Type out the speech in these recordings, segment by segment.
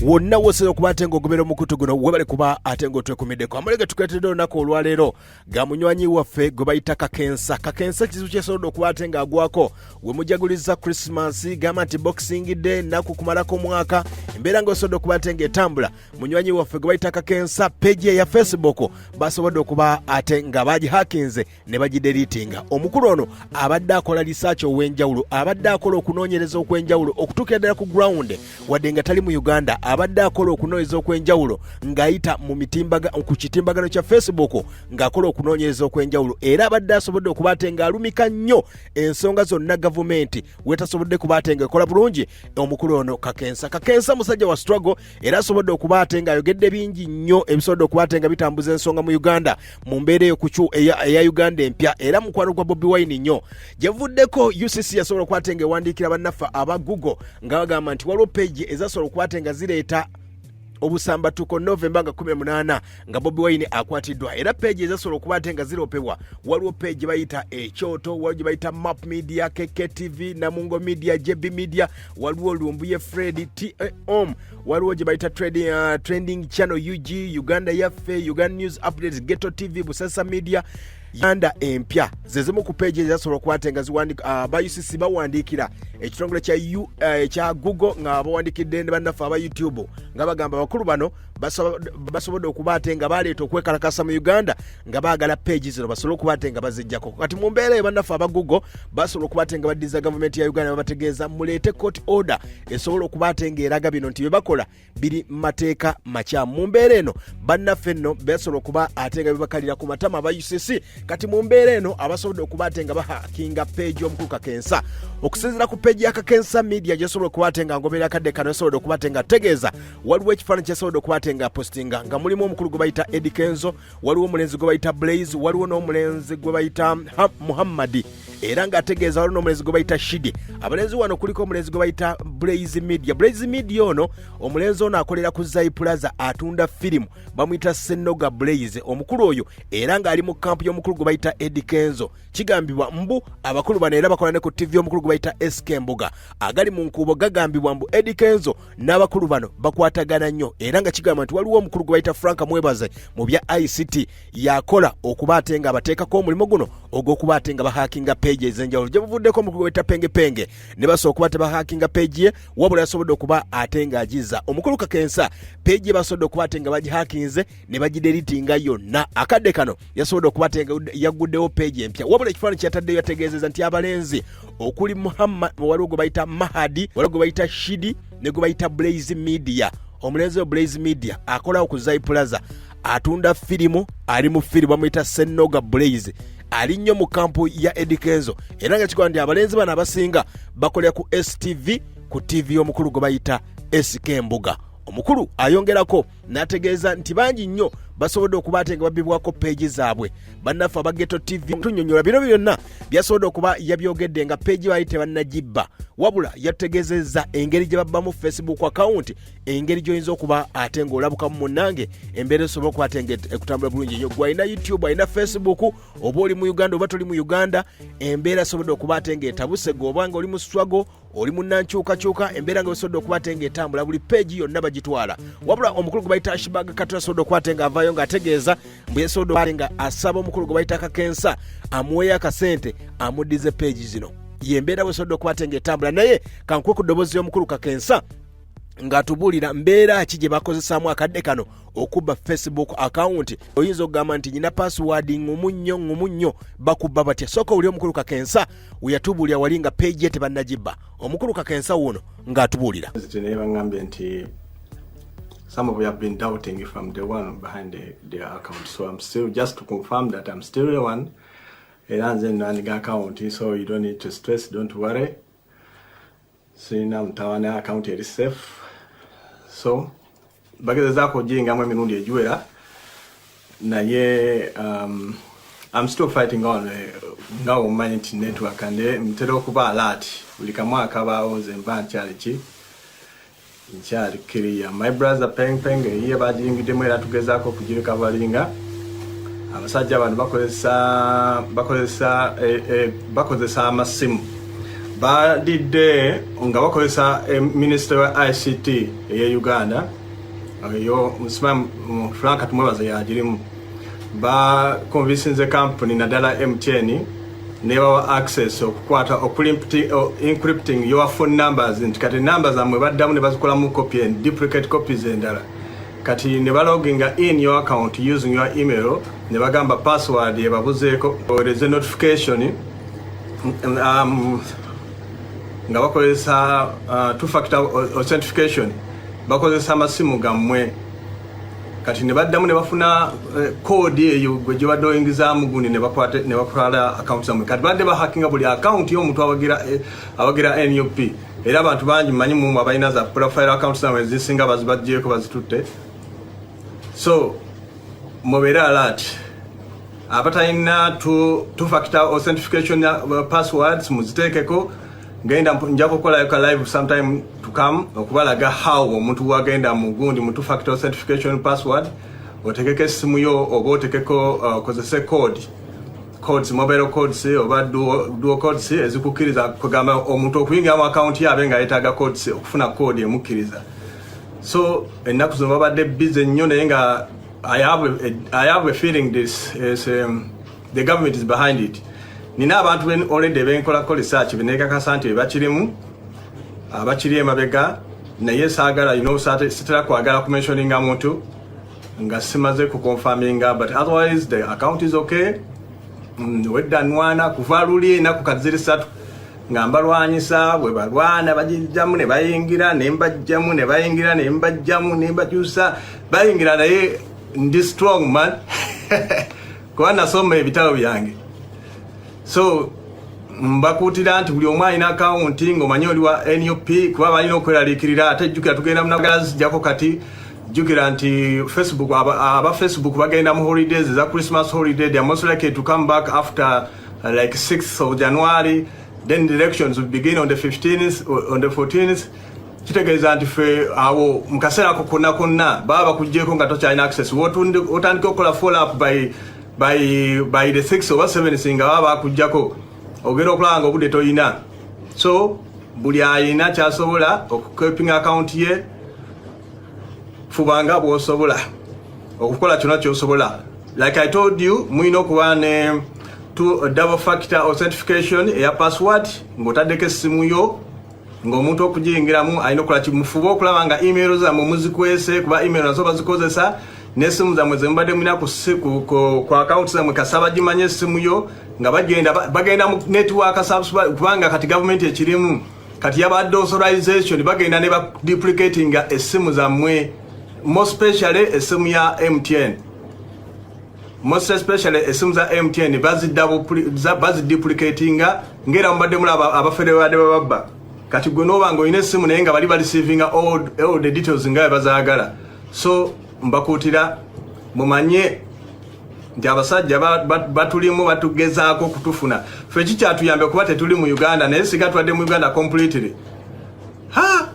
Wonna wosobola okuba ate ng'ogobera omukutu guno, webale kuba ate ng'otwekumiddeko. Amawulire ge tukuleetedde olunaku olwaleero ga munywanyi waffe gwe bayita Kakensa. Kakensa kizibu kyesobodde okuba ate ng'agwako we mujaguliza Christmas, gamba nti Boxing Day, nnaku kumalako omwaka, embeera ng'osobodde okuba ate ng'etambula. Munywanyi waffe gwe bayita Kakensa, page ya Facebook basobodde okuba ate nga bagihakinze ne bagideriitinga. Omukulu ono abadde akola lisaaki ow'enjawulo, abadde akola okunoonyereza okw'enjawulo okutuukira ddala ku ground, wadde nga tali mu Uganda, abadde akola okunoonyereza okw'enjawulo ng'ayita mu mitimbaga ku kitimbagano kya Facebook, ng'akola okunoonyereza okw'enjawulo, era abadde asobodde okuba ate ng'alumika nnyo ensonga zonna gavumenti wetasobodde kuba ate ng'ekola bulungi. Omukulu ono Kakensa, Kakensa musajja wa struggle, era asobodde okuba ate ng'ayogedde bingi nnyo ebisobodde okuba ate nga bitambuza ensonga mu Uganda mu mbeera eyo kucu eya Uganda empya, era mukwano gwa Bobi Wine nnyo. Gyevuddeko UCC yasobola okuba ate ng'ewandiikira bannaffe aba Google nga bagamba nti waliwo page ezasobola okuba ate nga zireeta obusambatuko Novemba nga 18 nga Bobi Wine akwatiddwa, era page ezasobola okuba ate nga ziropebwa, waliwo page bayita Ekyoto, waliwo gye bayita Map Media, KKTV, Namungo Media, JB Media, waliwo Lumbuye Fred Tom, waliwo gye bayita Trending Channel UG, Uganda Yaffe, Uganda News Updates, Ghetto TV, Busasa Media, Uganda Empya, ze zimu ku page ezasobola okuba ate nga ba UCC bawandiikira ekitongole kya Google, nga bawandiikidde ne bannaffe aba YouTube, nga bagamba abakulu bano basobodde okuba ate nga baleeta okwekalakasa mu Uganda, nga baagala page zino basobole okuba ate nga bazijjako. Kati mu mbeera eyo, bannaffe aba Google basobola okuba ate nga baddiza gavumenti ya Uganda, babategeeza muleete court order esobola okuba ate ng'eraga bino nti bye bakola biri mu mateeka makyamu. Mu mbeera eno, bannaffe nno basobola okuba ate nga bibakalira ku matama aba UCC. Kati mu mbeera eno, abasobodde okuba ate nga bahakinga page omukulu Kakensa, okusinziira ku page ya Kakensa Media gyesobola okuba ate nga ngoberera akadde kano, esobodde okuba ate nga tegeeza waliwo ekifaananyi kyesobodde okuba ate nga postinga nga mulimu omukulu gwe bayita Eddy Kenzo, waliwo omulenzi gwe bayita Blaze, waliwo n'omulenzi gwe bayita Muhammadi, era ng'ategeeza waliwo n'omulenzi gwe bayita Shidi. Abalenzi wano kuliko omulenzi gwe bayita Blaze Media. Blaze Media ono, omulenzi ono akolera ku Zai Plaza, atunda firimu, bamuyita Senoga Blaze omukulu oyo, era ng'ali mu kampu y'omukulu gwe bayita Eddy Kenzo. Kigambibwa mbu abakulu bano era bakola ne ku TV omukulu gwe bayita SK Mbuga. Agali mu nkuubo gagambibwa mbu Eddy Kenzo n'abakulu bano bakwatagana nnyo, era nga kigambibwa nti waliwo omukulu gwe bayita Frank Mwebaze mu bya ICT yakola okuba ate nga abateekako omulimu guno ogw'okuba ate nga bahakinga page ez'enjawulo. Gye buvuddeko, omukulu gwe bayita Penge Penge ne basobola okuba tebahakinga page ye, wabula yasobodde okuba ate ng'agiza omukulu Kakensa page ye, basobodde okuba ate nga bagihakinze ne bagideritinga yonna. Akadde kano yasobodde okuba ate nga yagguddewo page empya, wabula ekifaananyi kyeyataddeyo yategeezeza nti abalenzi okuli Muhammad, waliwo gwe bayita Mahadi, waliwo gwe bayita Shidi ne gwe bayita Blaze Media. Omulenzi we Blaze Media akolawo ku Zai Plaza, atunda firimu, ali mu firimu, bamuyita Senoga Blaze, ali nnyo mu kampu ya Eddy Kenzo, era nga kikola nti abalenzi bano abasinga bakolera ku STV, ku TV y'omukulu gwe bayita SK Mbuga. Omukulu ayongerako n'ategeeza nti bangi nnyo basobodde okuba ate nga babbibwako page zaabwe, bannaffe aba Ghetto TV tunyonyola bino byonna byasobodde okuba yabyogedde nga page baali tebannagibba, wabula yategeezezza engeri gye babbamu Facebook account, engeri gy'oyinza okuba ate ng'olabukamu munnange, embeera esobola okuba ate nga ekutambula bulungi nnyo. Gwe alina YouTube, alina Facebook, oba oli mu Uganda oba toli mu Uganda, embeera esobodde okuba ate ng'etabuse. Gwe oba nga oli mu struggle, oli munnankyukakyuka, embeera nga wesobodde okuba ate ng'etambula, buli page yonna bagitwala. Wabula omukulu gwe bayita Ashbag Kato asobodde okuba ate ng'avaayo ng'ategeeza mbu yasobodde okuba ate nga asaba omukulu gwe bayita Kakensa amuweeyo akasente amuddize page zino. Yembeera bwesobodde okuba ate ng'etambula. Naye kankuwe ku ddoboozi y'omukulu Kakensa ng'atubuulira mbeera ki gye bakozesaamu akadde kano okubba Facebook account. Oyinza okugamba nti nyina password ŋŋumu nnyo, ŋŋumu nnyo, bakubba batya? Sooka owulire omukulu Kakensa we yatubuulira wali nga page ye tebannagibba. Omukulu Kakensa wuuno ng'atubuulira. Naye baŋŋambye nti some of you have been doubting if I'm the one behind the account. So I'm still, just to confirm that I'm still the one. Era nze nandika account, so you don't need to stress, don't worry. Sirina mutawaana, account eri safe. So bagezezaako ogiyingamu emirundi egiwera, naye I'm still fighting on. Nga omanyi nti network nde ntera okuba alert buli kamu akabaawo, nze mba nkyali ki, nkyali clear. My brother Peng Peng eyiye bagiyingiddemu, era tugezaako okugirecoveringa. Abasajja bano bakozesa amasimu. Badidde nga bakozesa minisitule wa ICT eye Uganda, eyo Frank Tumwebaze yagirimu. Baconvincinze company, naddala MTN, nebawa access okukwata encrypting your phone numbers, nti kati namba zammwe baddamu ne bazikolamu copy and duplicate copies endala. Kati ne baloginga in your account using your email, ne bagamba password ebabuzeeko, owereze notification nga bakozesa two factor authentication, bakozesa amasimu gammwe. Kati ne baddamu ne bafuna code eyo gwe gye badde oyingizaamu gundi, ne batwala account zammwe. Kati badde bahackinga buli account y'omuntu awagira NUP. Era abantu bangi mmanyi mumu abalina za profile account zammwe, ezisinga bazibaggyeko, bazitutte. So mubeere alert. Abatalina two factor authentication passwords, muziteekeko. Ngenda nja kukolayo ka live sometime to come okubalaga how omuntu wagenda mu gundi mu two factor authentication password, otekeko essimu yo oba otekeko okozese codes, mobile codes oba dual codes ezikukkiriza kugamba omuntu okuyingira mu account yabe nga yeetaaga codes, okufuna code emukkiriza. So ennaku zino babadde busy nnyo, naye nga I have a feeling this is the government is behind it. Nina abantu already benkolako research, benekakasa nti bakirimu, abakiri emabega, naye saagala sitera kwagala kumentioninga muntu nga simaze kuconfirminga, but otherwise the account is okay. Wedda nwana kuva luli enaku kati ziri 3 nga mbalwanyisa. Bwe balwana bagijjamu ne bayingira, ne mbajjamu ne bayingira, ne mbajjamu ne mbakyusa, bayingira, naye ndi strong man kuba nasoma ebitabo byange. So mbakuutira nti buli omu alina akawunti ng'omanyi oli wa NUP, kuba balina okweraliikirira. Ate jjukira tugenda munagazijjako. Kati jjukira nti Facebook, aba Facebook bagenda mu holidays eza Christmas holiday. They are most likely to come back after like 6th of January, then the elections will begin on the 15th or on the 14th. Kitegeeza nti ffe awo mu kaseera ako konna konna baba bakugyeko nga tokyalina access. Otandika okukola follow up by the 6 oba 7, nga baba bakuggyako, ogenda okulaba nga obudde toyina. So buli ayina kyasobola okukeepinga account ye, fubanga bwosobola okukola kyonna kyosobola. Like I told you, mulina okuba ne double factor authentication eya password ng'otaddeko essimu yo, ng'omuntu okugiyingiramu alina okukola ki? Mufube okulaba nga email zammwe muzikwese, kuba email nazo bazikozesa, n'essimu zammwe zemubadde mulina ku account zammwe. Kasaba gimanye essimu yo nga bagenda mu network subscribe, kubanga kati gavumenti ekirimu kati yabadde authorization, bagenda ne baduplicatinga essimu zammwe, more especially essimu ya MTN, most especially essimu za MTN baziduplicatinga ngera mubadde mulaba abafere babadde bababba. Kati gwe noba nga olina essimu naye nga bali bareceivinga all the details nga bwe bazaagala. So mbakuutira mumanye nti abasajja batulimu, batugezaako okutufuna. Ffe kikyatuyambe kuba tetuli mu Uganda, naye singa tubadde mu Uganda completely, ha,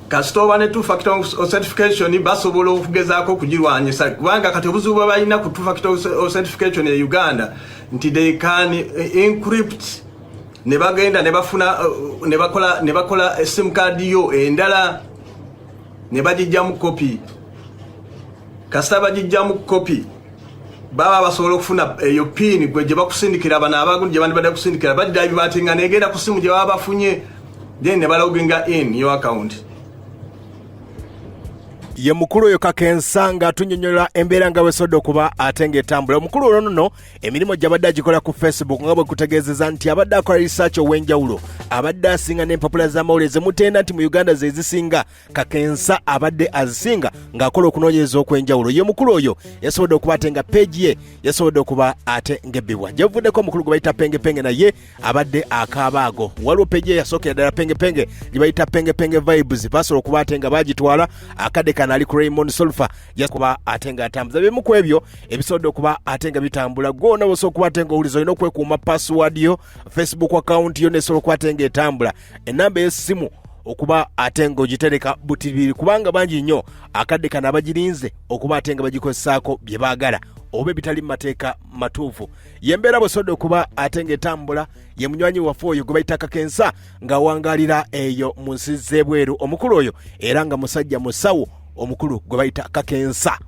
kasita oba ne two factor authentication basobola okugezaako okugirwanyisa, kubanga kati obuzibu bwe balina ku two factor authentication e Uganda nti they can encrypt ne bagenda ne bafuna ne bakola sim card yo endala ne bagijjamu copy. Kasita bagijjamu copy, baba basobola okufuna eyo pin gwe gye bakusindikira. Bano abagundi gye bandibadde kusindikira bagidivertinga negenda ku simu gye baba bafunye, then ne baloginga in your account. Ye mukulu oyo Kakensa nga atunyonyola embeera nga bwesodde okuba ate ng'etambula. Omukulu olwo nno emirimu gy'abadde agikola ku Facebook, nga bwe kutegeezeza nti abadde akola research ow'enjawulo, abadde asinga n'empapula z'amawulire zemutenda nti mu Uganda ze zisinga. Kakensa abadde azisinga ng'akola okunoonyereza okw'enjawulo. Ye mukulu oyo yasobodde okuba ate nga page ye yasobodde okuba ate ng'ebbibwa. Gyebuvuddeko omukulu gwe bayita Pengepenge naye abadde akaaba ago. Waliwo page ye yasookera ddala Pengepenge gye bayita Pengepenge Vibes, basobola okuba ate nga bagitwala. Akadde kano ali ku Raymond Solfa kuba ate ng'atambuza bimu ku ebyo ebisobodde okuba ate nga bitambula. Gwona bosobola okuba ate ng'owuliza, olina okwekuuma password yo Facebook account yo nesobola okuba ate ng'etambula, enamba ey'essimu okuba ate ng'ogitereka butibiri, kubanga bangi nnyo akadde kano abagirinze okuba ate nga bagikozesaako bye baagala oba ebitali mu mateeka matuufu. Yembeera bwesodde okuba ate ng'etambula. Ye munywanyi waffe oyo gwe bayita Kakensa ng'awangalira eyo mu nsi z'ebweru. Omukulu oyo era nga musajja musawo omukulu gwe bayita Kakensa.